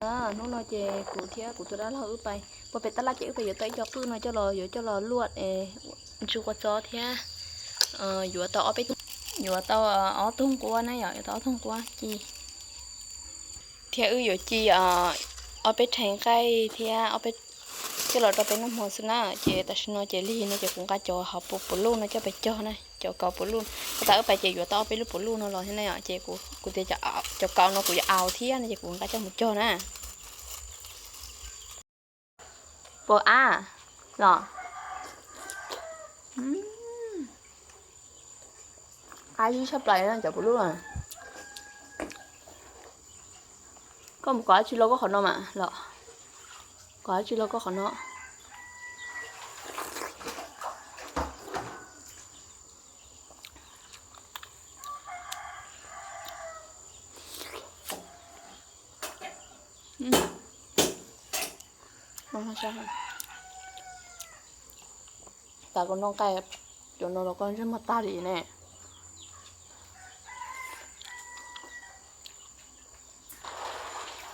Hnub no ces kuv thiab kuv tus dab laug wb pais puag pem tab laj ces wb pais yuav tau ib co qwj no coj los yuav coj los luaj es ntsu kua txob thiab yuav tau ob peb tug, yuav tau ob tug nquab na yom, yuav tau ob tug nquab ci thiab wb yuav ci ob peb rhais nqaij thiab ob peb coj los rau peb noj hmo xwb na. Ces tam sim no ces lig no ces kuv nqa cov hauv puv luj no coj pais cog na, cov kauv puv luj. Tab tom wb pais ces yuav tau ob peb lub puv luj no los thiab na yom, ces kuv tias cov kauv no kuv yuav aus thiab no ces kuv nqa coj mus cog na. Puas ab los? Qab zib tshaj plaws no cov puv luj. Koj mus kov dab tsi los koj qhov no mas los? Kov dab tsi los koj qhov no? Tas kuv noj nqaij cov no los koj ntsej muag tag li ne.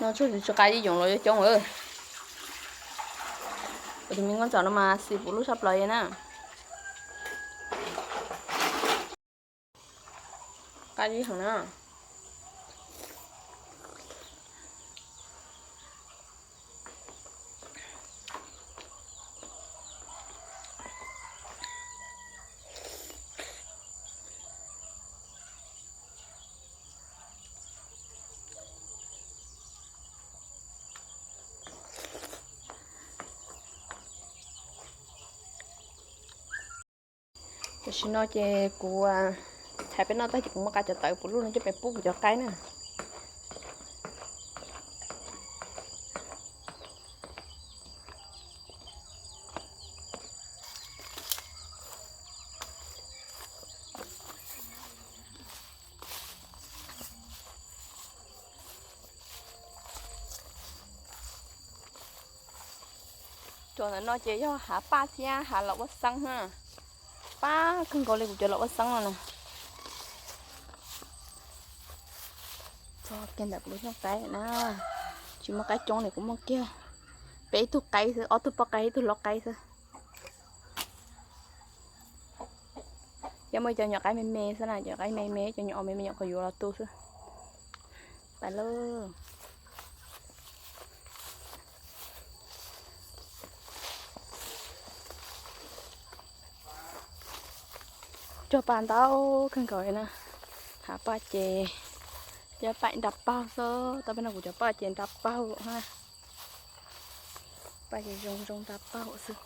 No tsuag tsis qab ib yoov los yuav coob lawm. Kuv tus me nkauj ntxawm no mas xis puv luj tshaj plaws li na. Qab ib heev na. Tam sim no ces kuv hais peb noj tag ces kuv muab qab cov tawv puv luj no coj pais pub kuv cov qaib na. Cov ntawm no ces yog hav paj thiab hav los ua xeeb na. Pab kawg nkaus li kuv cov los ua xeeb no na. Txog kiag ntawm kuv lub nyuag qaib na, tsis muaj qaib coob li, kuv muaj kiag peb ib tug qaib xwb, ob tug poj qaib ib tug lau qaib xwb. Ces muaj cov nyuam qaib me me xwb na, cov qaib me me, cov nyuam me me nyuam qhuav yuav los tu xwb. Pais lauj. Cog paj ntau kawg nkaus li na. Hav paj ces cov paj nra paug xwb, tau peb no kuv cov paj ces nra paug na. Paj ces zoo zoo nra paug xwb.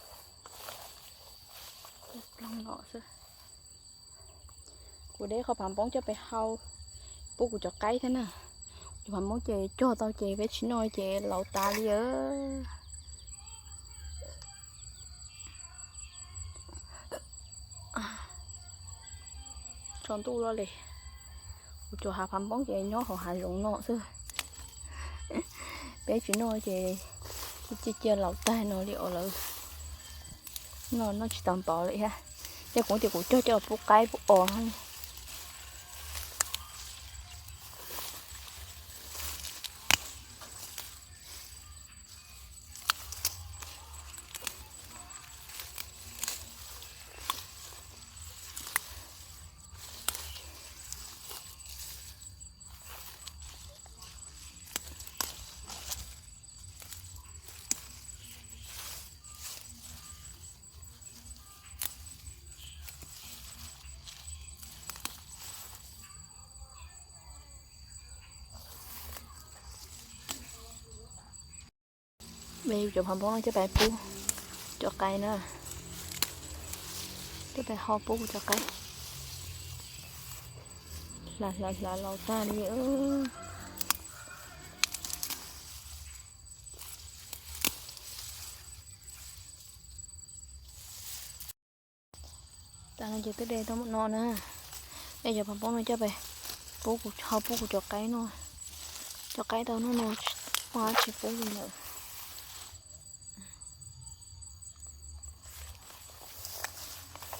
Ploog no xwb. Kuv de qhov phav npoob coj pem hau pub kuv cov qaib thiab na. Cov phav npoob ces cog tau ces peb tsis noj ces laus tas li. Tsaus ntuj loj li. Kuv cov hav phav npoob ces nyob hauv hav zoov no xwb. Peb tsis noj ces cia cia laus tag no li os lawm. Noj noj tsis tau npaum li thiab. Ces kuv tias kuv cog coj los pub qaib pub os. Cov phav npoob no coj pais pub cov qaib na. Coj pais hau pub kuv cov qaib. Hlav hlav hlav laus tag li. Tas no ces twb de tau mus no na. De cov phav npoob no coj pais pub kuv, hau pub kuv cov qaib no. Cov qaib tau hnub no muaj dab tsi pub li lawm.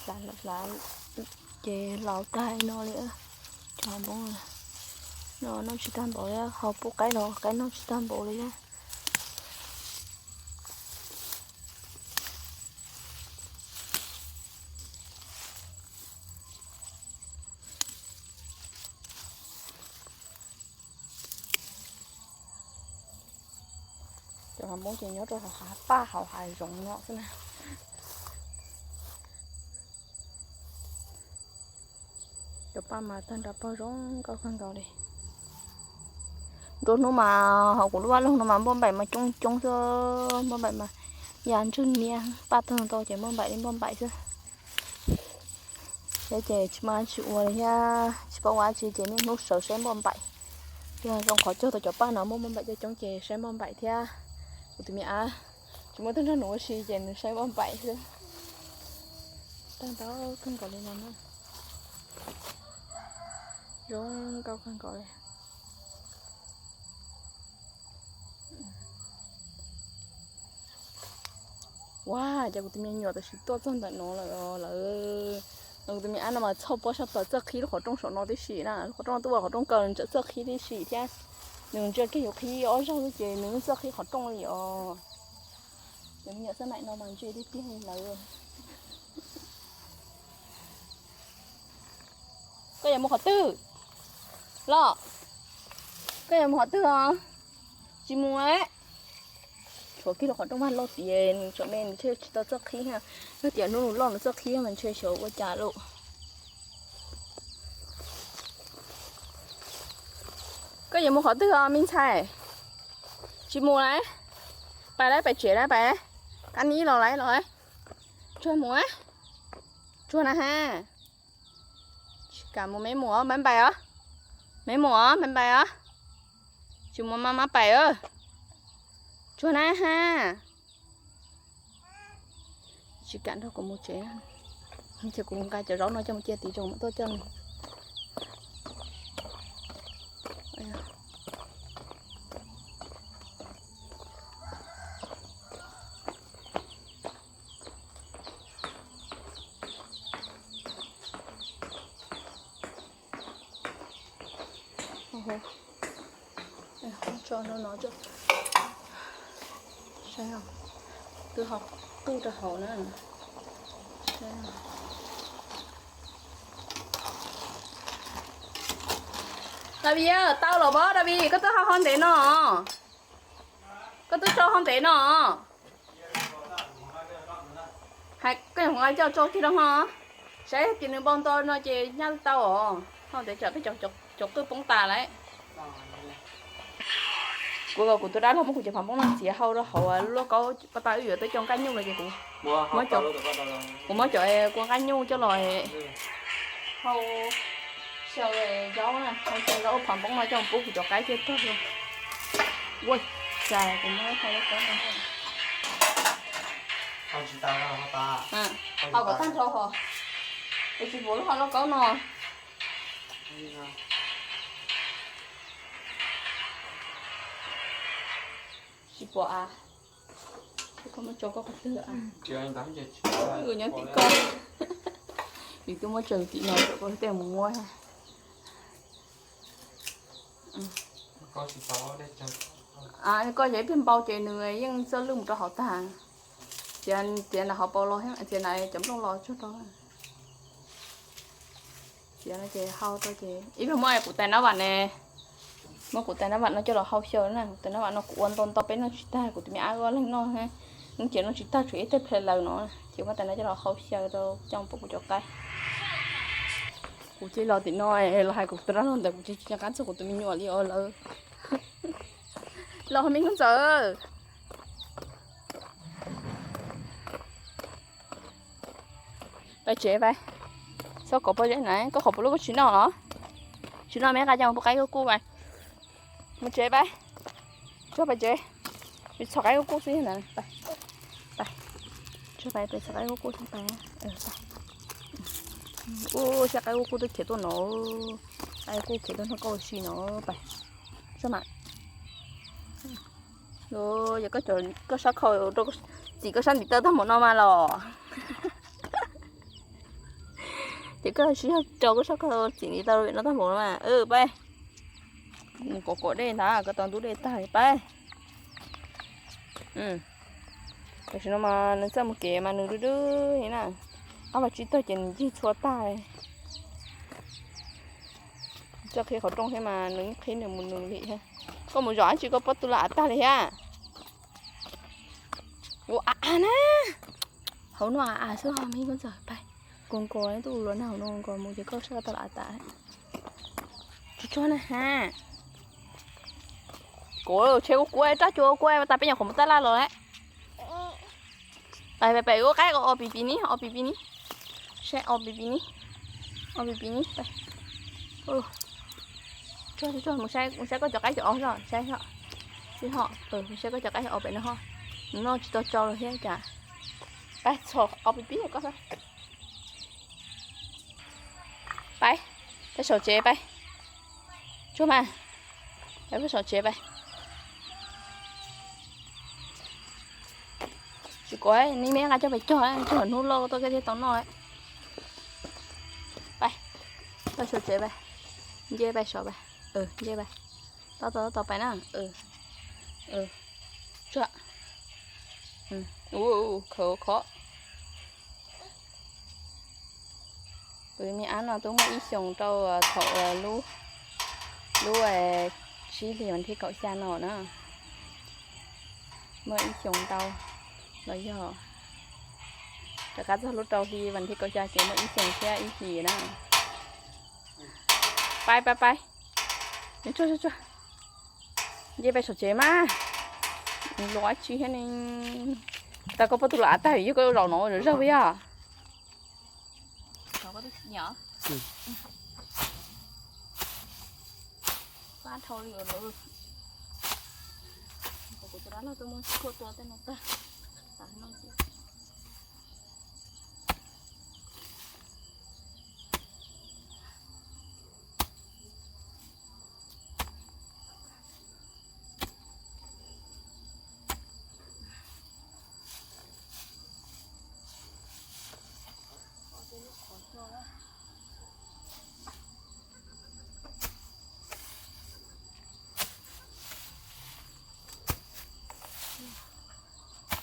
Hlav hlav ces laus tag no li. Cov phav npoob no noj tsis tag npaum li, hau pub qaib los qaib noj tsis tag npaum li thiab. Cov hav npoob ces nyob rau hauv hav paj hauv hav zoov no xwb na. Cov paj mas tag nrho pog zoo nkauj kawg nkaus li. Nruab hnub mas hauv kuv lub vaj loog no mas npauj npaim mas coob coob xwb, npauj npaim mas yam ntswg niaj paj tag ntau ces npauj npaim li npauj npaim xwb. Thiab ces tsis muaj dab tsi ua li thiab tsis paub ua dab tsi ces niaj hnub sawv saib npauj npaim. Yog zoo qhov cog tau cov paj no muaj npauj npaim coob coob ces saib npauj npaim thiab. Kuv tus me ab tsis muaj tug nrog nws ua si ces nws saib npauj npaim xwb. Tag ntau kawg nkaus li no na. Zoo nkauj kawg nkaus li. Ua cas kuv tus me nyuam tam sim tuaj txog ntawm no lawm lawm. No kuv tus me ab no mas txhoj pob sab plaws txawj qhib lub qhov rooj saum no tib si na, lub qhov rooj tuaj qhov rooj kaw nws txawj qhib tib si thiab. Nws ntsia kiag yuav qhib ob zaug xwb ces nws txawj qhib qhov rooj li os. Cov me nyuam xab maim no mas ntse tiag tiag li lawm. Koj yuav mus qhov twg los? Koj yuav mus qhov twg os? Tsis mus. Tshuav kiag lub qhov rooj vag loj tiag, nws tseem me nws thiaj tsis tau txawj qhib. Yog tias hnub nws loj nws txawj qhib mas ntshe xyov ua cas lauj. Koj yuav mus qhov twg os me ntxhais? Tsis mus lawm. Pais lawm, pais tsev lawm, pais. Qab nib los lawm los. Tsuag mus. Tsuag na ha. Tsis kam mus, me mus os, npais npais os. Me mus os, npais npais os. Tsis mus mas maj pais. Tsuag na ha. Tsis kam nrog kuv mus tsev. Ces kuv nqa cov zaub no coj mus cia tid tso mam tuaj coj nws. Tso rau no tso. Saib, twb ho qwj rau hauv na. David, tau los pab David, koj twb ho ho ntev no. Koj twb tso ho ntev no. Hais koj nyuam qhuav nqa coj tso kiag rau ho. Saib tias nws npau nto no ces nyaj tau os. Ho ntev tsam peb cov qwj poob tas lawm. Kuv kom kuv tus dab laug muab kuv cov pham npoob no txiav hau rau hauv lub lauj kaub, pab pab wb yuav tuaj coj nqaij nyuj los ces kuv, kuv muab cov kua nqaij nyuj coj los hau xyaw zaub na, hau xyaw zaub ua pham npoob no coj mus pub kuv cov qaib thiaj tag. Ua cas kuv muab hau lauj kaub no, hau kom tag nrho hos, kuv tsis pum lub hau lauj kaub no. Tsis pom a. Koj muab tso koj qhov twg a? Nyob tim koj. Vim twb muab tsaws tim no kom koj tej mus muab. Koj yog ib pliag npau ces nws yeej txawj lwj mus rau hauv tag. Txiav, txiav nram hauv paus los, txiav nram cov nplooj los tsuag rau. Txiav no ces hau tau ces ib pliag muab kuv tais nab vam ne, muab kuv tais nab vam no coj los hau xyaw na. Kuv tais nab vam no kuv ua ntau ntau peb noj tsis tag, kuv tus me ab ua leej noj, noj ces noj tsis tag tshuav ib teg ple laws no, ces muab tais no coj los hau xyaw rau coj mus pub kuv cov qaib. Kuv cia los tim no los hais kuv tus dab laug ntawd kuv tsis nco qab txog kuv tus me nyuam li os lawm. Los me Nkauj Ntxawm. Pais tsev pais. Txhob kov pob zeb na, koj qhov puas lub koj tsis noj los? Tsis noj me qaij coj mus pub qaib kuj kuj pais. Mus tsev pais. Tsuag pais tsev. Txhos qaib kuj kuj xwb na. Pais. Tsuag pais pais txhos qaib kuj kuj xwb pais. Ub, saib qaib kuj kuj twb khiav tuaj no. Qaib kuj khiav tuaj nrog koj ua si no. Pais. Tsuag mas. Yog koj sab khau rau, txim koj sab ntiv taw tag npaum no mas los. Ces koj sib zog rau koj sab khau txim ntiv taw no tag npaum no mas. Pab, kom kom dej ntag, koj tau ntub dej tag pab. Tam sim no mas nws txawj mus kev mas nws dub dub li na. Qab vas tsib taug ces nws ncig txhua tag. Txawj qhib qhov rooj thiab mas nws yeej qhib nws mus nws li thiab. Koj mus zom dab tsi koj pob tw los av tag li thiab? Ua av av na. Hauv no av av xwb ho me koj ntxawm pais. Kos kos tuaj ua luam na, hauv no kos mus ces koj saib koj tau los av tas. Tsuag tsuag na ha. Kos tsheb kuj kuaj, rab cua kuaj tas peb nyuam qhuav mus tab laj los lawm. Pais pais pais ua qaib os, pis pis ni, os pis pis ni. Saib os pis pis ni. Os pis pis ni. Tsuag tsuag mus saib, mus saib koj cov qaib cov os, saib os. Mus saib koj cov qaib cov os pem no ho. Nws noj tsis tau tsau los thiab cas. Pais txhom os pis pis koj. Pais, pais saum tsev pais. Tsuag mas, pais pais saum tsev pais. Tsis kov, nej me nqa coj pais cog, cog hnub loj tuaj thiaj tau noj. Pais, pais saum tsev pais. Nce pais saum pais. Nce pais. Tau tau tau pais na. Tsuag. Ua khov khov. Tus me ab no twb muaj ib xyoos rau thaum lub, lub tsib hlis vas thib kaum xya no na. Muaj ib xyoos ntau los yog rov qab txog lub rau hli vas thib kaum xya ces muaj ib xyoos thiab ib hlis na. Pais pais pais. Tsuag tsuag tsuag. Nce pais saum tsev mas. Los tsis thiab ne. Tau koj pub tus los av tag yog koj zaum no zaug yog. Fab dhau li os lawm. Kuv tus dab laug tuaj muab tshuaj tua tej no tag.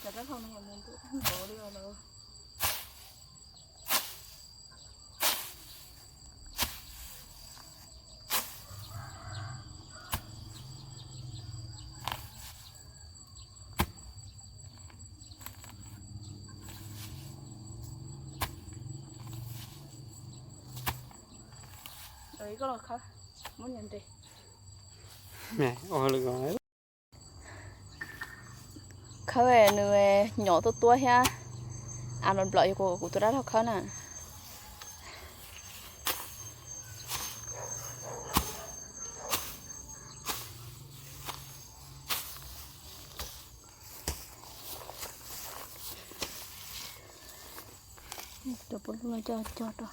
Cov dab laug no mus ntuj tag npaum li os lawm. Koj los khawb, muab nias nres. Khawb nws nyom tuaj tuaj thiab. Av nplom nplom yog kuv tus dab laug khawb na. Cov pua lug no coj cog rau.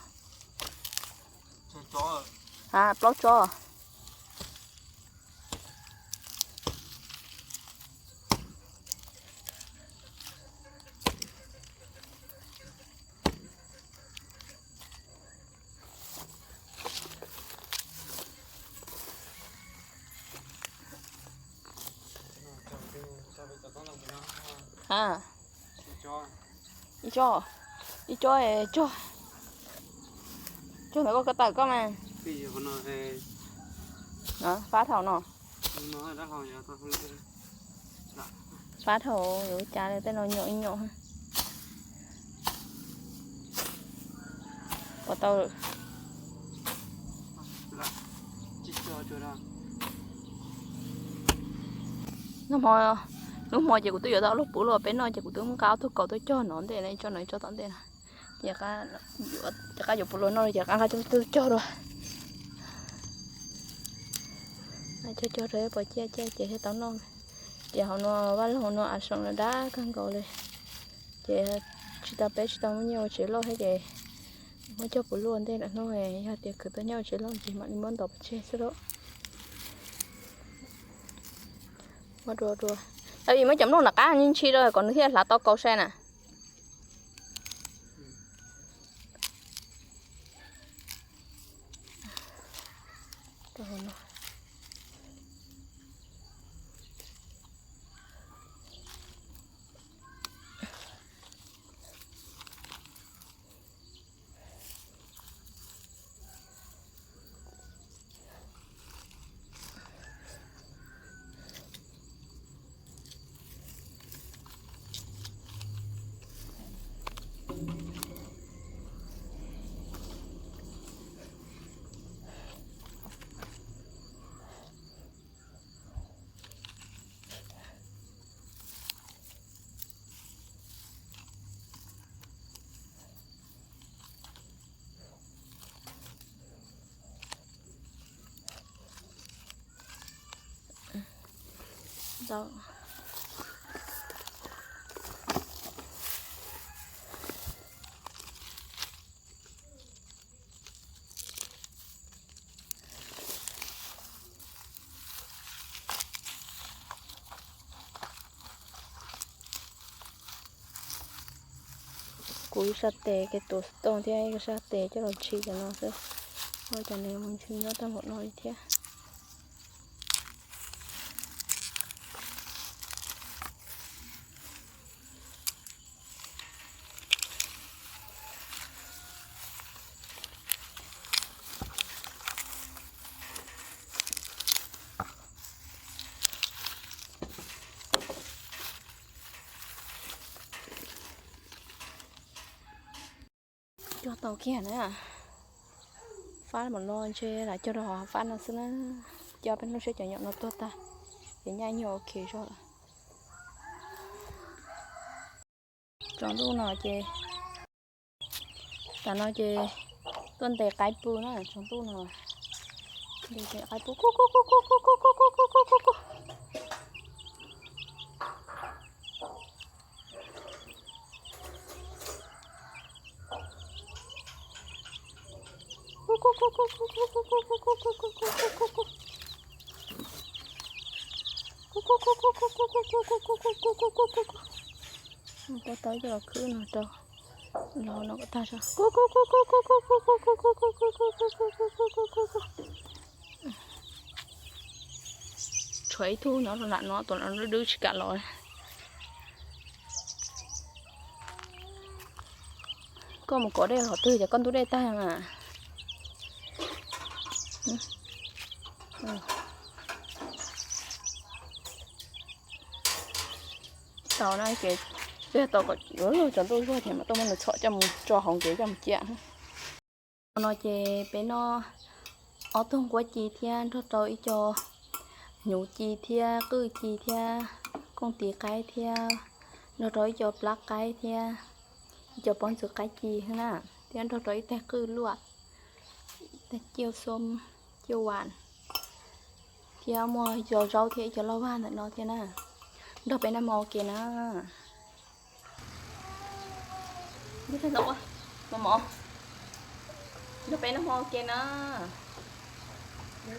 A, plaub tsob. A, ib tsob, ib tsob, tsob ntawd koj ko taw koj mas. Fab dhau no. Fab dhau yuav cas li tej no nyom ib nyom. Puas tau? Nag hmo, hnub hmo ces kuv twb yuav tau lub puv luaj peb noj ces kuv twb nqa ob tug kaus tuaj cog no ntej na, ib tsob no ib tsob tom ntej na. Ces rov qab yuav puv luaj noj ces rov qab nqa coj tuaj cog dua. Cog cog rau pom ciaj ciaj ces thiaj tau noj. Ces hauv no vaj loog no av seem no dab kawg nkaus li. Ces tsis tau, peb tsis tau muaj nyiaj ua tsev loj thiab ces muab cog puv luaj ntej lawm hnub, yog tias khwv tau nyiaj ua tsev loj ces mam li muab ntov pov tseg xwb lauj. Muab dua dua. Tau vim muab cov nplooj nram qab ntshis rau kom nws thiaj hlav tau kaus sai na. Tau. Kuv ib sab tes, kuv tus xov tooj thiab ib sab tes coj los ntshis cov no xwb. Ua cas nws mus ntshis nyob tag npaum no li thiab. Cog tau kiag na. Fab mam los ntshe lam cog rau hauv fab no xwb na. Coj peb hnub seb cov nyom no tuag tag, ces nyaj nyuag ua ke zog lawm. Tsaus ntuj no ces, tam no ces tuaj ntes qaib pw na, tsaus ntuj no. Ntes qaib pw, kuj kuj kuj kuj kuj kuj kuj kuj kuj kuj. Kuj tau coj los khwb no rau, los no kom tag tso. Tshuav ib tug nyob rau nram no, tus no dub dub tsis kam los. Koj mus kov dej qhov twg ces koj ntub dej tag na. Tau na ces, peb tau kom yuav luag tsaus ntuj zuag ces mam tuaj muab nws txhom coj mus tso hauv nkev coj mus cia. No ces peb noj ob tug nquab ci thiab nrog rau ib co hnyuv ci thiab qwj ci thiab kooj tis qaib thiab nrog rau ib co plab qaib thiab ib co pob ntxwv qaib ci na, thiab nrog rau ib tag qwj luaj, ib tag ciaj xoob, ciaj vas, thiab muaj ib co zaub thiab ib co lauj vag ntawm no thiab na. Nrog peb noj hmo ua ke na. Mos mos, nrog peb noj hmo ua ke na. Mos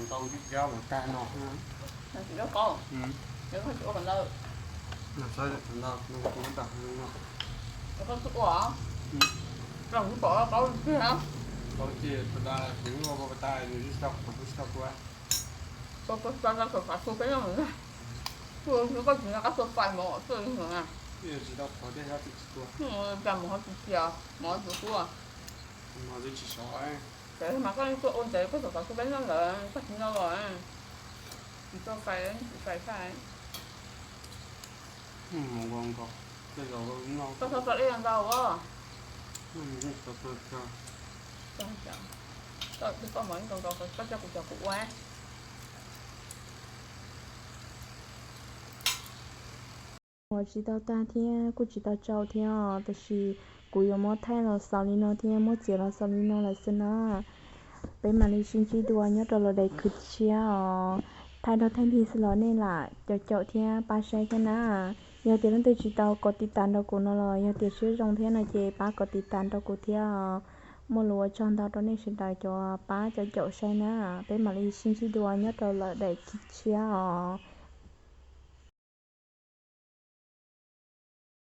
ntau ntau ntau ntau ntau ntau ntau ntau ntau. Koj tsis noj qab xua fais mov txwj li na. Cas mov ho tsis cia, mov tsis tua. Mov twb tsis sov. Ces mas koj tuaj ua ntses koj xav xav xub peb noj ntawd koj tsis noj los. Tsis tuaj fais, tsis fais fais. Koj xav xav ib yam ntau as. Koj mov ib nkaus nkaus koj coj kuv cov kuv ua. Ua tsis tau tag thiab kuj tsis tau tsau thiab os, tab sis kuv yuav muab thaij los xaus li no thiab muab txiav los xaus li no lawm xwb na. Peb mam li sib ntsib dua nyob rau lawv daim khwv tshiab os. Thaij dog thaij dig xwb los nej lam caum caum thiab pab saib thiab na. Yog tias leej twg tsis tau kov tiv tas nrog kuv no los yog tias siab zoo thiab no ces pab kov tiv tas nrog kuv thiab os. Muaj lus ua tsaug ntau rau nej sawv daws cov pab caum caum saib na. Peb mam li sib ntsib dua nyob rau lawv daim khwv tshiab os.